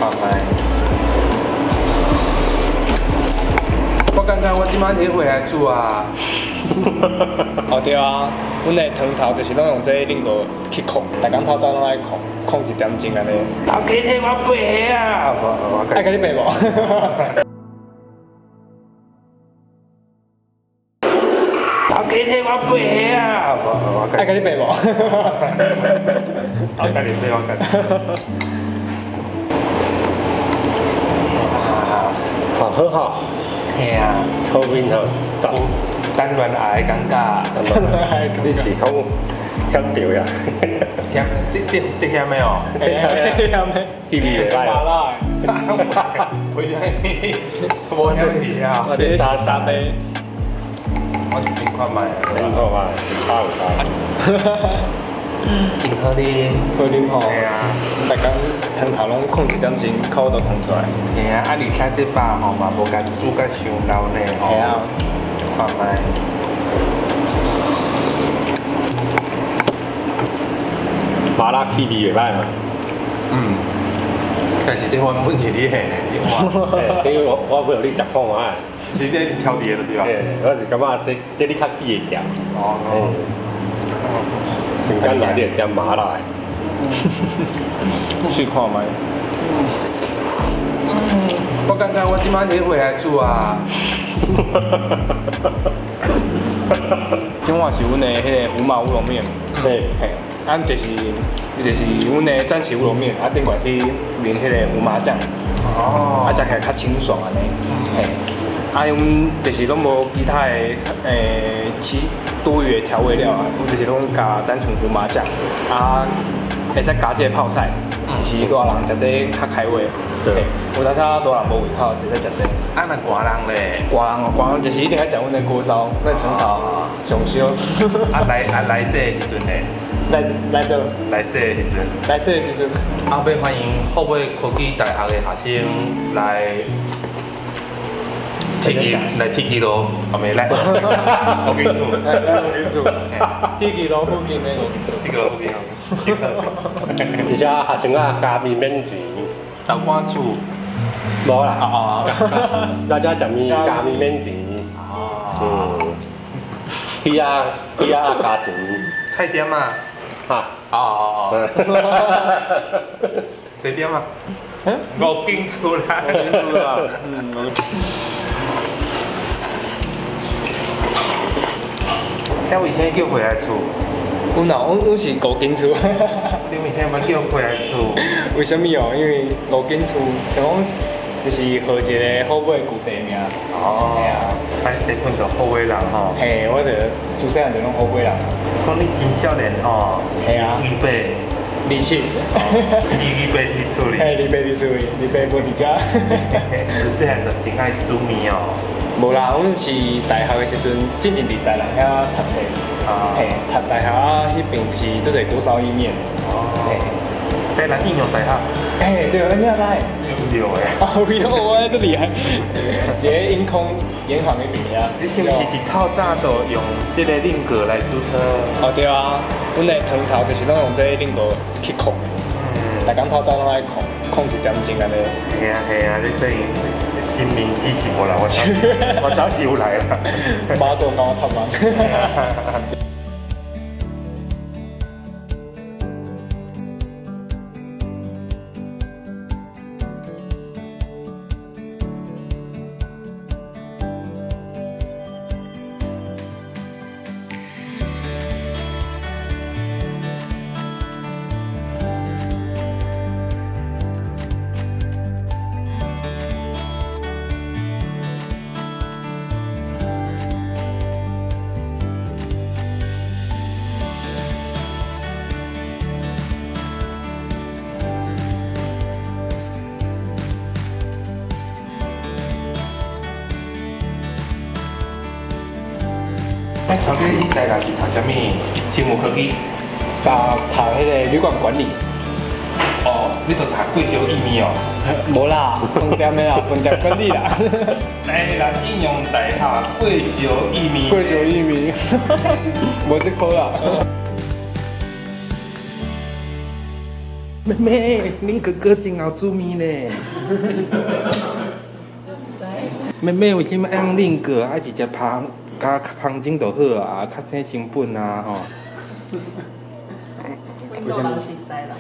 看覓。我感覺我這擺是回來煮啊。哦對啊，阮的湯頭就是攏用這個冷鍋去控，逐工透早攏愛控，控一點鐘按呢。頭家替我背啊！愛共你背無？頭家替我背啊！愛共你背無？我共你背，我共。好喝哈。嘿啊，臭面头，谈恋爱的感覺。你是講險著呀？險，這險的哦。險的。氣味袂歹。麻辣的。為啥物？無險味啊！我這沙沙的。我啉看覓。啉看覓，差有差。真好啉，好啉吼。嘿啊，逐工湯頭攏控一點鐘，口都控出來。嘿啊，啊而且這肉吼嘛無共煮甲傷老呢吼。嘿啊。看覓。麻辣氣味袂歹嘛。嗯。但是這原本是你下的，你看。因為我袂予你食看覓。是你是挑佇的對吧？我是感覺這你較記會起。哦。真簡單，你會點麻辣的。試看覓。我感覺我這擺是回來煮啊。這碗是阮的彼个胡麻烏龍麵。嘿。嘿，啊，就是阮的暫時烏龍麵，啊，頂懸去淋彼个胡麻醬。哦。啊，食起來較清爽按呢。嘿。啊，阮就是攏無其他的其多餘的調味料啊，阮就是攏加單純胡麻醬，啊，會使加這个泡菜，就是大人食這個較開胃。對。有當時大人無胃口，就會使食這個。啊，若寒人咧？寒人哦，寒人就是一定愛食阮的鍋燒，阮的湯頭上燒。啊來洗的時陣咧？來來倒？來洗的時陣。來洗的時陣。啊，欲歡迎後尾科技大學的學生來。來鐵枝路，後面來五間厝，來五間厝，鐵枝路附近的五間厝，鐵枝路附近。而且學生仔加麵免錢。豆干厝。無啦。哦哦。大家食麵加麵免錢。哦。嗯。去遐加錢。菜店啊。哈。哦哦哦。幾點啊？五間厝啦。五間厝啦。嗯。這為啥叫回來厝？阮哦，阮是五間厝。你為啥欲叫回來厝？為啥物哦？因為五間厝，想講就是號一个好尾舊地名。哦。嘿啊。咱身份就好尾人吼。嘿，我就自細漢就攏好尾人。講你真少年吼。嘿啊。二八。27。二八佇厝裡。嘿，28佇厝裡，28無佇遮。自細漢就真愛煮麵哦。無啦，阮是大學的時陣，進前佇台南遐讀冊，嘿，讀大學啊，彼邊是做濟鍋燒意麵。哦。嘿，台南應用大學。欸，對，你哪知？有的。哦，有，我這厲害。佇咧英空銀行彼邊遐。你是毋是一透早就用這個冷鍋來煮湯？哦，對啊，阮的湯頭就是攏用這個冷鍋去控。嗯。逐工透早攏愛控，控一點鐘按呢。嘿啊嘿啊，你等於。新民知識無啦，我早是有來啦。媽祖甲我托夢。哎，頭家你台南是讀啥物？生物科技？讀彼个旅館管理。哦，你都讀貴燒意麵哦？無啦，飯店的啦，飯店管理啦。台南應用大學貴燒意麵。貴燒意麵，無這科啦。妹妹，恁哥哥真𠢕煮麵呢。妹妹為啥物愛用冷過？愛直接烹加烹蒸就好啊，較省成本啊吼。做人實在啦。